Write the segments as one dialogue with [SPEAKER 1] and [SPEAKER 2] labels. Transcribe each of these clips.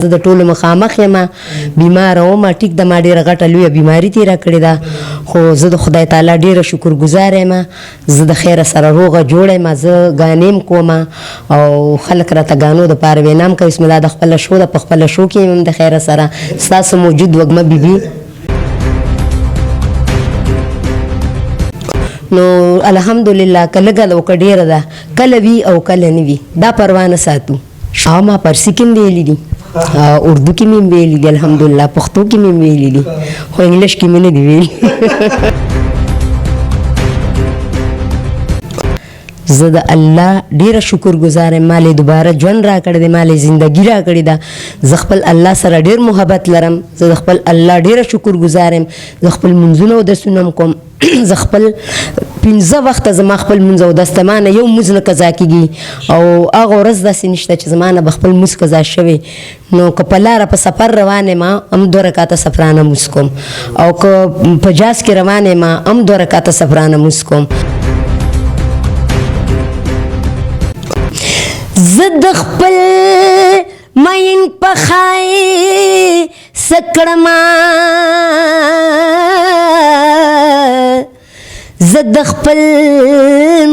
[SPEAKER 1] زه د ټولو مخامخ یم، بیماره وم، ټیک ده، ما ډېره غټه لویه بیماري تېره کړې ده، خو زه د خدای تعالی ډېره شکرګزاره یم. زه د خیره سره روغه جوړه یم. زه ګانې هم کوم او خلک راته ګانو دپاره وینا هم کوي. بسم الله، د خپله شو ده، په خپله شو کې یم د خیره سره. ستاسو موجود وږمه بیبي. نو الحمدلله، که لږه ده او که ډېره ده، کله وي او کله نه وي، دا پروا نه ساتو. او ما پارسي کې هم ویلي دي، اردو کې مې هم ویلي دي، الحمدلله پښتو کې مې هم ویلي دي، خو انګلیش کې مې نه دي ویلي. زه د الله ډیره شکر ګزار یم، ما له دوباره ژوند راکړی دی، ما له زندګي راکړې ده. زه خپل الله سره ډیر محبت لرم. زه د خپل الله ډیره شکر ګزار یم. زه خپل لمونځونه او درسونه هم کوم. زه خپل 5 وخته زما خپل لمونځ او دس، ما نه یو لمونځ نه قضا کېږي او هغه ورځ داسې نشته چې زما نه به خپل لمونځ قضا شوی. نو که په لاره په سفر روان یم، هم 2 رکعته سفرانه لمونځ کوم، او که په جاز کې روان یم، هم 2 رکعته سفرانه لمونځ کوم. زه د خپل مین په خای سکړما، زه د خپل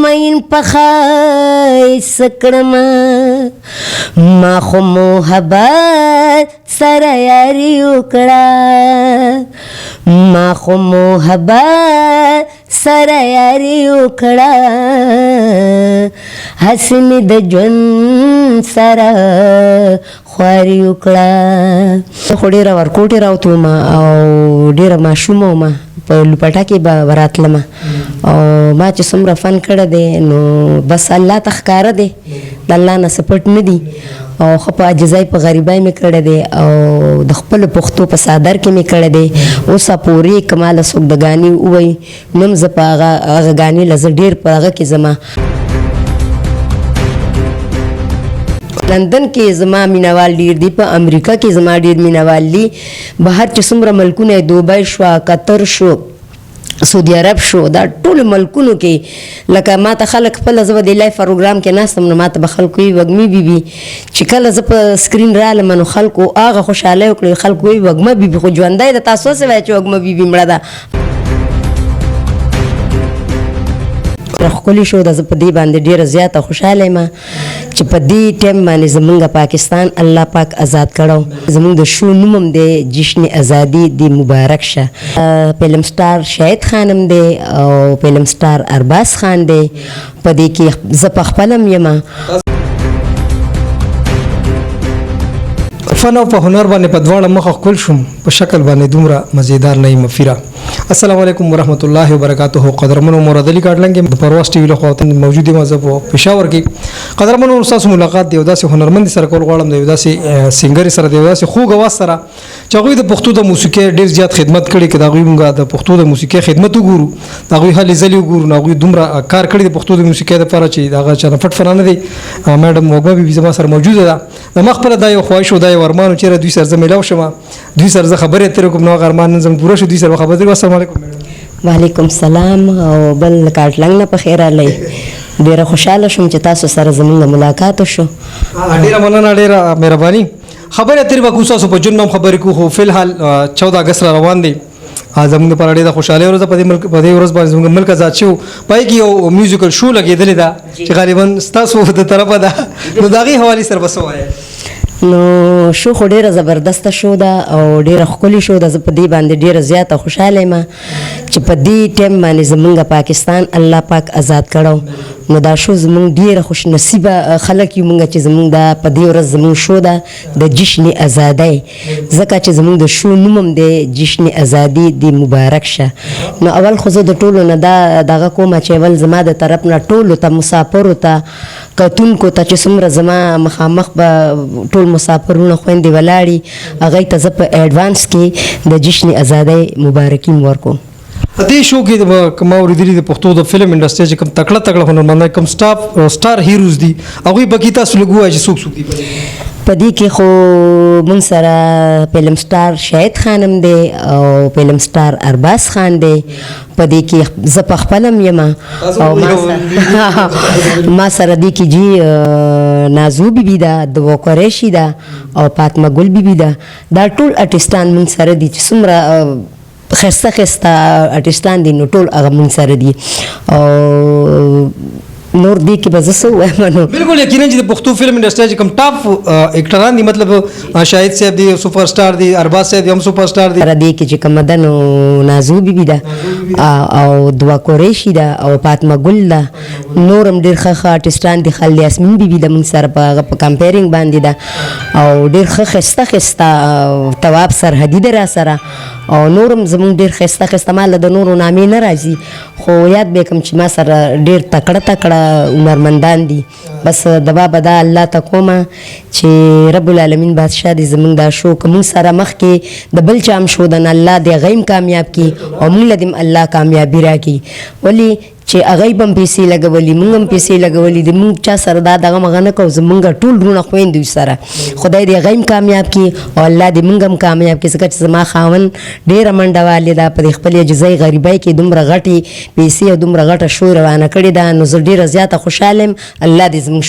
[SPEAKER 1] مین په خای سکړما، ما خو محبت سره یاري وکړه، ما خو محبت سره یاري وکړه، هسې مې د ژوند سره خواري وکړه. زه خو ډېره ورکوټې راوتې وم او ډېره ماشومه وم، په لوپټه کې به راتلمه، او ما چې څومره فن کړی دی نو بس الله ته ښکاره دی، د الله نه څه پټ نه دي. او ښه په عاجزۍ په غریبۍ مې کړی دی او د خپلو پښتو په څادر کې مې کړی دی. اوسه پورې که ما له څوک د ګانې ووایي، نو هم زه په هغه ګانې له زه ډېر په هغه کې زما لندن کې زما مینوال ډېر دي، په امریکا کې زما ډېر مینوال دي، بهر چې څومره ملکونه، دوبۍ شوه، قطر شو، سعودي عرب شو، دا ټولو ملکونو کې لکه ما ته خلک خپله، زه به د live پروګرام کې ناستم، نو ما ته به خلکو وایي وږمې بیبي، چې کله زه په screen رالم نو خلکو هغه خوشحالۍ وکړې، خلکو وایي وږمه بیبي خو ژوندی ده، تاسو څه وایئ چې وږمه بیبي مړه ده؟ ښکلې شو ده. زه په دې باندې ډېره زیاته خوشحاله یم چې په دې ټایم باندې زمونږ پاکستان الله پاک آزاد کړو. زمونږ د شو نوم هم دی جشن ازادي دې مبارک شه. فلم سټار شاهد خان هم دی او فلم سټار ارباز خان دی، په دې کې زه په خپله هم یم.
[SPEAKER 2] فن او په هنر باندې په دواړه مخه ښکل شوم، په شکل باندې دومره مزیدار نه یم. فیرا السلام علیکم ورحمت الله وبرکاته. قدرمنو مراد علي کاټلنګ د پرواز ټي وي له خوا موجود یم، زه په پېښور کې. قدرمنو، تاسو ملاقات دی یو داسې هنرمند سره کول غواړم، د یو داسې singer سره، د یو داسې خوږ اواز سره چې هغوی د پښتو د موسیقۍ ډېر زیات خدمت کړی. که د هغوی مونږ د پښتو د موسیقۍ خدمت وګورو، د هغوی هلې ځلې وګورو، نو هغوی دومره کار کړی د پښتو د موسیقۍ دپاره چې هغه چا نه پټ فنا نه دی. میډم وږمه بي بي زما سره موجوده ده. زما خپله دا یو خواهش و، دا یو ارمان و چېرې دوی سره زه میلاو شم، دوی سره زه خبرې اترې وکړم، نو هغه ارمان نن زموږ پوره شو، دوی سره به خبرې اترې. السلام علیکم.
[SPEAKER 1] وعلیکم سلام او بل کاټلنګ نه په خیر راغلی. ډېره خوشحاله شوم چې تاسو سره زموږ ملاقات وشو.
[SPEAKER 2] ډېره مننه، ډېره مهرباني. خبرې اترې به کوو، تاسو په ژوند هم خبرې کوو، خو فی الحال 14 اګست را روان دی، زموږ لپاره ډېره خوشحالۍ ورځ ده. په دې ملک، په دې ورځ باندې زموږ ملک آزاد شو. پای کې یو musical show لګېدلې ده چې غالباً ستاسو د طرفه ده، نو د هغې حوالې سره به څه وایې؟
[SPEAKER 1] نو شو خو ډېره زبردسته شو ده او ډېره ښکلې شو ده. زه په دې باندې ډېره زیاته خوشحاله یم چې په دې ټایم باندې زمونږ پاکستان الله پاک آزاد کړو. نو دا شو زمونږ ډېره خوش نصیبه خلک یو مونږ چې زمونږ دا په دې ورځ زمونږ شو ده د جشن ازادۍ، ځکه چې زمونږ د شو نوم هم دی جشن ازادي دې مبارک شه. نو اول خو زه د ټولو نه دا دغه کومه چې اول زما د طرف نه ټولو ته، مسافرو ته، کتونکو ته چې څومره زما مخامخ به ټول مسافرونه خویندې ولاړې، هغوی ته زه په advance کې د جشن ازادۍ مبارکي هم ورکوم.
[SPEAKER 2] په دې شو کې کوم اورېدلي د پښتو د فلم انډسټري چې کوم تکړه تکړه هنرمندان، کوم سټار heroes دي، هغوی پکې تاسو لږ ووایئ چې څوک څوک دي؟
[SPEAKER 1] په دې کې خو مونږ سره فلم سټار شاهد خان هم دی او فلم سټار ارباز خان دی. په دې کې زه په خپله هم یم او ما سره دې کې جي نازو بیبي ده، دوا قریشي ده او فاطمه ګل بیبي ده. دا ټول ارټیسټان مونږ سره دي چې څومره ښایسته ښایسته ارټیسټان دي، نو ټول هغه مونږ سره دي. او نور دې کې به زه څه ووایم نو
[SPEAKER 2] بالکل یقینا چې د پښتو فلم انډسټري چې کوم ټاپ اکټران دي، مطلب شاهد صاحب دی سپر سټار دی، ارباز صاحب دی هم سپر سټار دی.
[SPEAKER 1] سره دې کې چې کوم ده نو نازو بیبي ده او دوا قریشي ده او فاطمه ګل ده، نور هم ډېر ښه ښه ارټیسټان دي. خالد یاسمین بیبي ده مونږ سره په هغه په کمپیرینګ باندې ده او ډېر ښه ښایسته ښایسته تواب سرحدي ده را سره او نور هم زمونږ ډېر ښایسته ښایسته. ما له د نورو نامې نه راځي خو یاد به یې کړم چې ما سره ډېر تکړه تکړه هنرمندان دي. بس دوا به دا الله ته کومه چې رب العالمین بادشاه دې زمونږ دا شو که مونږ سره مخکې د بل چا هم شو ده نو الله دې هغه هم کامیاب کړي او مونږ له دې هم الله کامیابي راکړي. ولې چې هغه به هم پیسې لګولي، مونږ هم پیسې لګولي دي، مونږ چا سره دا دغه مغه نه کوو، زمونږ ټول وروڼه خویندې وي سره. خدای دې هغه هم کامیاب کړي او الله دې مونږ هم کامیاب کړي. ځکه چې زما خاوند ډېره منډه والې ده، په دې خپلې عاجزۍ غریبۍ کې دومره غټې پیسې او دومره غټه شو روانه کړې ده، نو زه ډېره زیاته خوشحاله یم. الله دې زمونږ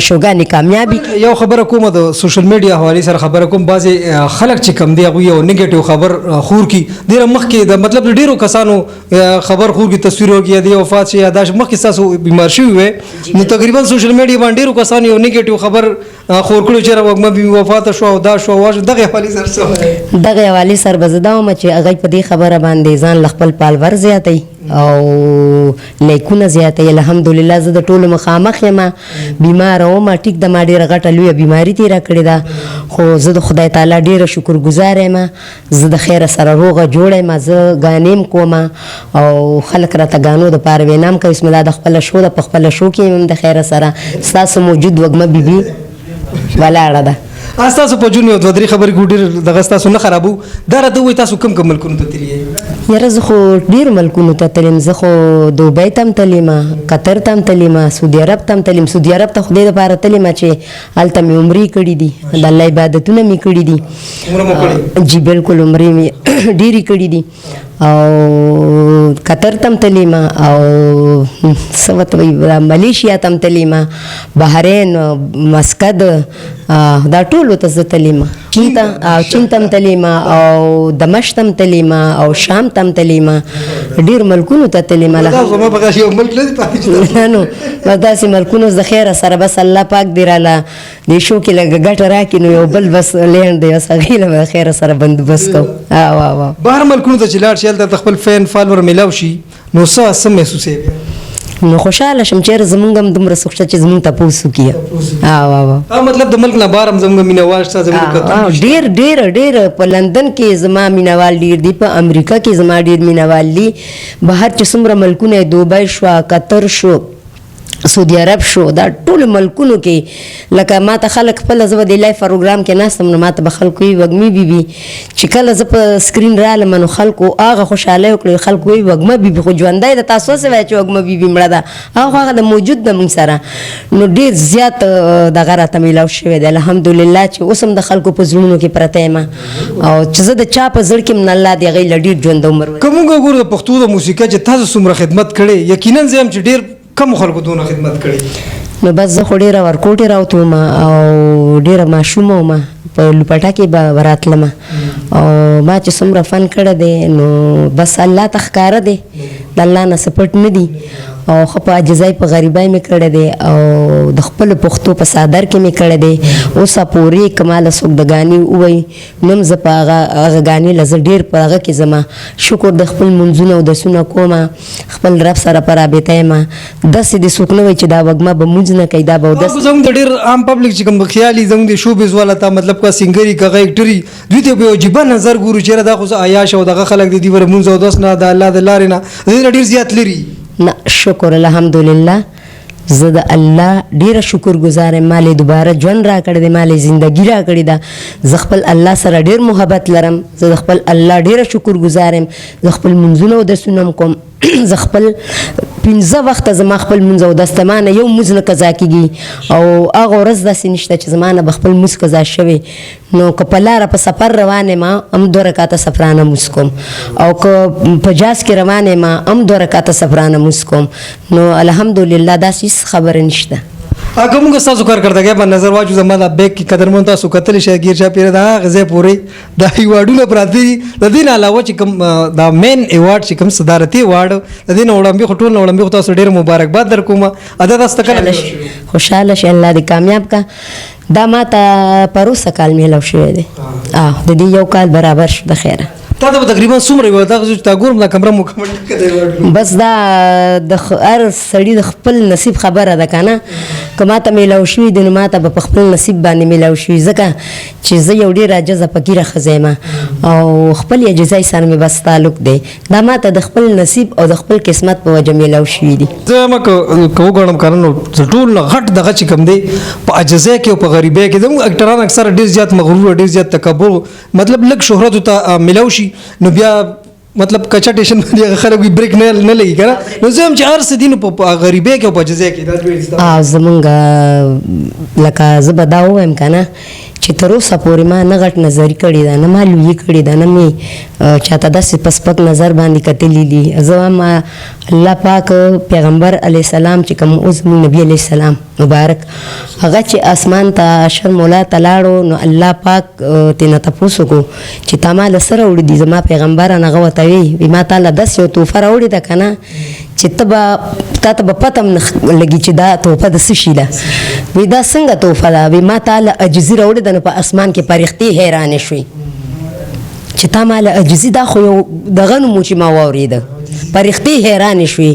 [SPEAKER 1] شوګانې کامیابي کړي.
[SPEAKER 2] یو خبره کومه د سوشل میډیا حوالې سره خبره کوم، بعضې خلک چې کم دی هغوی یو نیګیټیو خبر خور کړي، ډېره مخکې د مطلب د ډېرو کسانو خبر خور کړي، تصویر ورکړي، یا دی وفات شي یا دا مخکې ستاسو بیمار شوي وی، نو تقریبا سوشل میډیا باندې ډېرو کسانو یو نیګیټیو خبر خور کړو چې وږمه بي وفات شو او دا شو او شو. دغه حوالې سره څه وایې؟
[SPEAKER 1] دغه حوالې سره به زه دا وایم چې هغوی په دې خبره باندې ځان له خپل پالور زیاتوي او لایکونه زیاتوي. الحمدلله زه د ټولو مخامخ یم، بیماره وم، ټیک ده ما ډېره غټه لویه بیماري تېره کړې ده، خو زه د خدای تعالی ډېره شکرګزاره یم. زه د خیره سره روغه جوړه یم، زه ګانې هم کوم او خلک راته ګانو دپاره وینا هم کوي. بسم الله د خپله شو ده، په خپله شو کې یم د خیره سره. ستاسو موجود وږمه بیبي ولاړه ده.
[SPEAKER 2] ستاسو په ژوند یو دوه درې خبرې کوو، ډېر دغه ستاسو نه خرابو. دا راته ووایئ تاسو کوم کوم ملکونو ته تللي یئ؟
[SPEAKER 1] یاره زه خو ډېرو ملکونو ته تللی یم. زه خو دوبۍ ته هم تللی یم، قطر ته هم تللی یم، سعودي عرب ته هم تللی یم. سعودي عرب ته خو دې دپاره تللی یم چې هلته مې عمرې کړې دي، د الله عبادتونه مې کړي دي.
[SPEAKER 2] عمره مو کړې؟
[SPEAKER 1] جی بالکل، عمرې مې ډېرې کړې دي. او قطر ته هم تللی یم او څه ورته وایي، ملیشیا ته هم تللی یم، بحرین، مسقط، دا ټولو ته زه تللی یم. چین ته هم تللی یم او دمشق ته هم تللی یم او شام ته هم تللی یم، ډېر ملکونو ته تللی یم.
[SPEAKER 2] دا زما په خیال یو ملک نه دی پاتې چې تاسو-
[SPEAKER 1] نه، نو بس داسې ملکونو زه خیره سره بس الله پاک دې راله دې شو کې لږه ګټه راکړي، نو یو بل بس لینډ دی، بس هغې له به خیره سره بندوبست کوو. وا.
[SPEAKER 2] بهر ملکونو ته چې لاړ شي هلته خپل فین فالور میلاو شي، نو څه محسوسوې بیا؟
[SPEAKER 1] نو خوشحاله شم چېرې زمونږ هم دومره څوک شته چې زمونږ تپوس وکړي. وا.
[SPEAKER 2] مطلب د ملک نه بهر هم زمونږ مینهوال شته، زمونږ کتونکي شته.
[SPEAKER 1] ډېر، ډېر، ډېر. په لندن کې زما مینهوال ډېر دي، په امریکا کې زما ډېر مینهوال دي. بهر چې څومره ملکونه یې، دوبۍ شوه، قطر شو، سعودي عرب شو، دا ټولو ملکونو کې لکه ما ته خلک خپله، زه به د لایف پروګرام کې ناست یم، نو ما ته به خلکو وایي وږمې بیبي، چې کله زه په سکرین رالم نو خلکو هغه خوشحالۍ وکړې، خلکو وایي وږمه بیبي خو ژوندی ده، تاسو هسې وایئ چې وږمه بیبي مړه ده، هغه خو هغه د موجود ده موږ سره. نو ډېر زیات دغه راته میلاو شوی دی الحمدلله چې اوس هم د خلکو په زړونو کې پرته یم، او چې زه د چا په زړه کې یم نو الله دې هغوی له ډېر ژوند عمر ورکړي.
[SPEAKER 2] که موږ وګورو د پښتو د موسیقۍ چې تاسو څومره خدمت کړی، یقینا زه یم چې ډېر کم خلکو دونه خدمت کړی.
[SPEAKER 1] نو بس زه خو ډېره ورکوټې راوتې وم او ډېره ماشومه وم، په لوپټه کې به راتلم، او ما چې څومره فن کړی دی نو بس الله ته ښکاره دی، د الله نه څه پټ نه دي، او ښه په عاجزۍ په غریبۍ مې کړی دی، او د خپلو پښتو په څادر کې مې کړی دی. اوسه پورې که ما له څوک د ګانې ووایي نو هم زه په هغه ګانې له زه ډېر په هغه کې ځمه، شکر د خپل لمونځونه او دسونه کومه، خپل رب سره په رابطه یم. داسې دې څوک نه وایي چې دا وږمه به مونځ نه کوي، دا به اودس.
[SPEAKER 2] خو زموږ د ډېر عام پبلک چې کوم خیالي زموږ د شوبز والا ته مطلب که سنګري که هغه اکټري دوی ته په یو عجیبه نظر ګورو چې یاره دا خو څه عیاش او دغه خلک دي، دوی ور مونځ او اودس نه د الله د لارې نه دوی ډېر زیات لري.
[SPEAKER 1] نه شکر الحمدلله، زه د الله ډېره شکر ګزار یم، ما له دوباره ژوند راکړی دی، ما له زندګي راکړې ده. زه خپل الله سره ډېر محبت لرم، زه د خپل الله ډېره شکر ګزار یم، زه خپل لمونځونه او درسونه هم کوم. زه خپل 5 وخته زما خپل مونځ او دسته ما نه یو مونځ نه قضا کېږي، او هغه ورځ داسې نشته چې زما نه به خپل مونځ قضا شوی. نو که په لاره په سفر روان یم هم 2 رکعته سفرانه مونځ کوم، او که په جاز کې روان یم هم 2 رکعته سفرانه مونځ کوم. نو الحمدلله داسې هېڅ خبره نشته.
[SPEAKER 2] که موږ ستاسو کارکردګۍ باندې نظر واچو، زما دا بیګ کې قدرمن تاسو کتلی شئ، ګیر چاپېره د هغه ځای پورې دا ایوارډونه پراته دي. د دې نه علاوه چې کوم دا مین ایوارډ چې کوم صدارتي ایوارډ، د دې نه وړاندې خو ټول نه وړاندې خو تاسو ډېر مبارکباد در کوم. ادا تاسو ته کله
[SPEAKER 1] خوشحاله شئ، الله دې کامیاب کړه. دا ما ته پروسه کال میلاو شوی دی، د دې یو کال برابر شو د خیره.
[SPEAKER 2] تا ته به تقریبا څومره وي؟ دا خو چې تا ګورم دا کمره مکمل ټیکه دی ایوارډ.
[SPEAKER 1] بس دا د هر سړي د خپل نصیب خبره ده که نه. که ما ته میلاو شوي دي نو ما ته به په خپل نصیب باندې میلاو شوي، ځکه چې زه یو ډېر عاجزه فقیره ښځه یم او خپل عاجزۍ سره مې بس تعلق دی. دا ما ته د خپل نصیب او د خپل قسمت په وجه میلاو شوي دي.
[SPEAKER 2] زه ما که وګڼم که نه نو ټول نه غټ دغه چې کوم دی په عاجزۍ کې او په غریبۍ کې زموږ اکټران اکثره ډېر زیات مغرور او ډېر زیات تکبر، مطلب لږ شهرت ته میلاو شي نو بیا مطلب کچا ټیشن باندې هغه خلک وي بریک نه لګي که نه. نو زه هم چې هر څه دي نو په غریبۍ کې او په عاجزۍ کې دا دوې دي.
[SPEAKER 1] زمونږ لکه زه به دا ووایم که نه چې تر اوسه پورې ما نه غټ نظري کړې ده، نه ما لویي کړې ده، نه مې چاته داسې په سپک نظر باندې کتلي دي. زه وایم الله پاک پیغمبر علیه السلام چې کوم اوس زموږ نبي علیه السلام مبارک هغه چې اسمان ته اشر مولا ته لاړو نو الله پاک ترې نه تپوس وکړو چې تا ما له څه راوړي دي؟ زما پیغمبران هغه ورته وایي وي ما تا له داسې یو تحفه راوړې ده که نه چې تا ته به پته هم نه لګي چې دا تحفه د څه شي ده. وی دا څنګه تحفه ده؟ وی ما تا له عاجزي راوړې ده. نو په اسمان کې فرښتې حیرانې شوې چې تا ما له عاجزي، دا خو یو دغه نوم و چې ما واورېده. فرښتې حیرانې شوې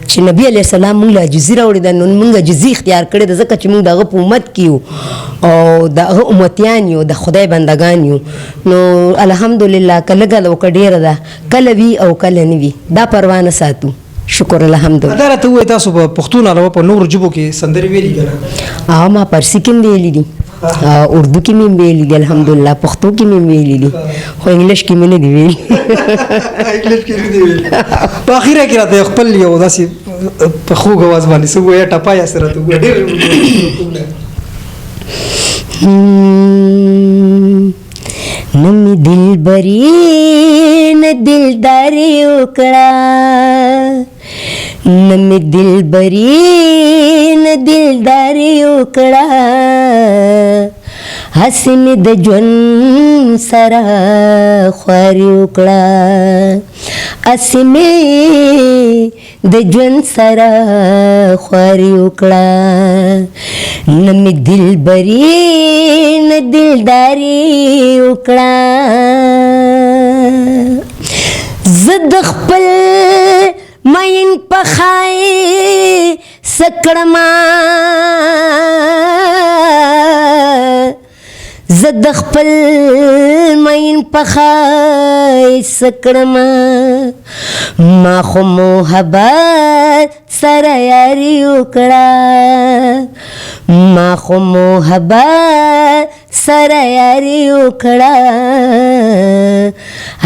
[SPEAKER 1] چې نبی علیه السلام موږ له عاجزي راوړې ده، نو موږ عاجزي اختیار کړې ده ځکه چې موږ د هغه په امت کې یو او د هغه امتیان یو، د خدای بندګان یو. نو الحمدلله که لږه ده او که ډېره ده، کله وي او کله نه وي، دا پروا نه ساتو. شکر الحمدلله.
[SPEAKER 2] دا راته ووایه تاسو په پښتو نه علاوه په نورو ژبو کې سندرې ویلي که نه؟
[SPEAKER 1] ما پارسي کې هم ویلي دي، اردو کې مې هم ویلي دي الحمدلله، پښتو کې مې هم ویلي دي، خو انګلیش کې مې نه دي ویلي.
[SPEAKER 2] انګلیش کې نه دي ویلي. په اخیره کې راته خپل یو داسې په خوږ اواز باندې څه ووایه، ټپه یا څه راته ووایه، ډېر
[SPEAKER 1] نه مې دلبري نه دلداري وکړه، نه مې دلبري نه دلداري وکړه، هسې مې د ژوند سره خواري وکړه، هسې مې د ژوند سره خواري وکړه، نه مې دلبري نه دلداري وکړه. زه د خپل مین په خای سکړما، زه د خپل مین په خای سکړما، ما خو محبت سره یاري وکړه، ما خو محبت سره یاري وکړه،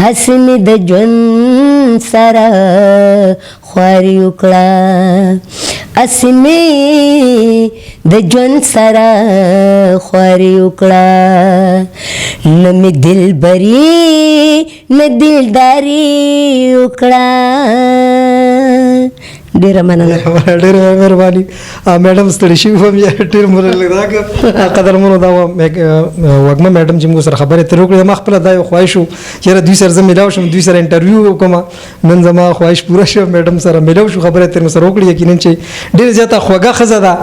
[SPEAKER 1] هسې مې د ژوند سره خواري وکړه، هسې مې د ژوند سره خواري وکړه، نه مې دلبري نه دلداري وکړه. ډېره مننه.
[SPEAKER 2] ډېره مهرباني میډم، ستړي شوي وم، یا ډېر مو راکړه. قدرمنو دا وږمه میډم چې موږ سره خبرې اترې وکړې، ما خپله دا یو خواهش و چې یاره دوی سره زه میلاو شم، دوی سره انټرویو وکړم. نن زما خواهش پوره شو، میډم سره میلاو شو، خبرې اترې مو سره وکړې. یقیناً چې ډېره زیاته خوږه ښځه ده،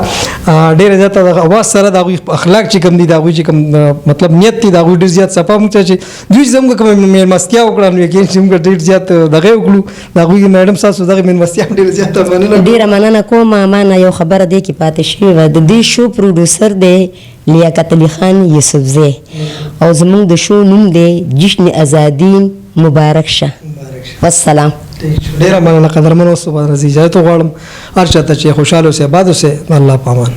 [SPEAKER 2] ډېره زیاته د اواز سره د هغوی اخلاق چې کوم دي، د هغوی چې کوم مطلب نیت دی، د هغوی ډېر زیات صفا موږ ته چې دوی زموږ کومه مېلمستیا وکړه، نو یقیناً چې موږ ډېر زیات دغه وکړو. د هغوی میډم ستاسو دغه مېلمستیا هم ډېره زیاته مننه.
[SPEAKER 1] ډېره مننه کوم. ما نه یو خبره دې کې پاتې شوې وه، د دې شو پروډوسر دی لیاقت علي خان یوسفزی، او زموږ د شو نوم دی جشن ازادي مبارک شه. والسلام.
[SPEAKER 2] ډېره مننه قدرمن اوسئ، اجازه غواړم. هر چاته چې خوشحاله اوسئ، آباد اوسئ، الله په امان.